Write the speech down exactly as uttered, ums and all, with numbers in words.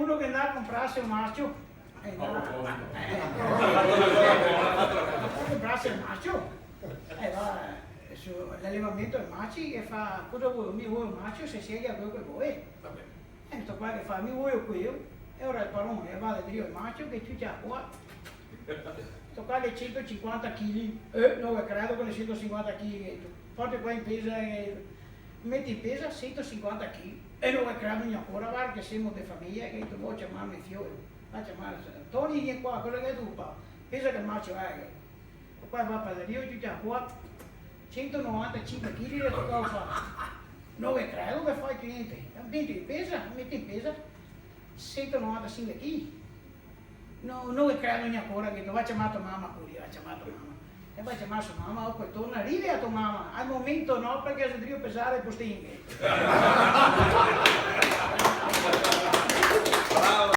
Uno che ndava a comprarse un macio, eh, ndava, eh, comprarse un macio, e va, eh, su l'alevamento dei maci e fa: "Cosa vuto? Mi voio un macio, se scelie queo che voto." Va ben. E sto qua che fa: "Mi voio queo." E ora el paron el va drio el macio che ciucia qua. Sto qua che centocinquanta chili. "Eh, no ghe credo che el centocinquanta chili." Gheto: "Porte qua in pesa, eh, meti in pesa centocinquanta chili." "Eh, no ghe credo gnanca, varda che semo de fameja." Gheto: "Vo ciamar me fiol." Va ciamar: "Toni, vien qua, cosa che te fa? Pesa che macio xe." Qua va pa drio, ciucia qua, centonovantacinque chili, gheto qua, fa: "No ghe credo che fa el cliente." "Meti in pesa, meti in pesa, centonovantacinque chili." "No, no ghe credo gnanca, gheto, va ciamar to mama pure, va ciamar to mama." E va ciamar so mama, dopo torna: "Rive a to mama?" "Al momento no, parché xe drio pesar e postenghe."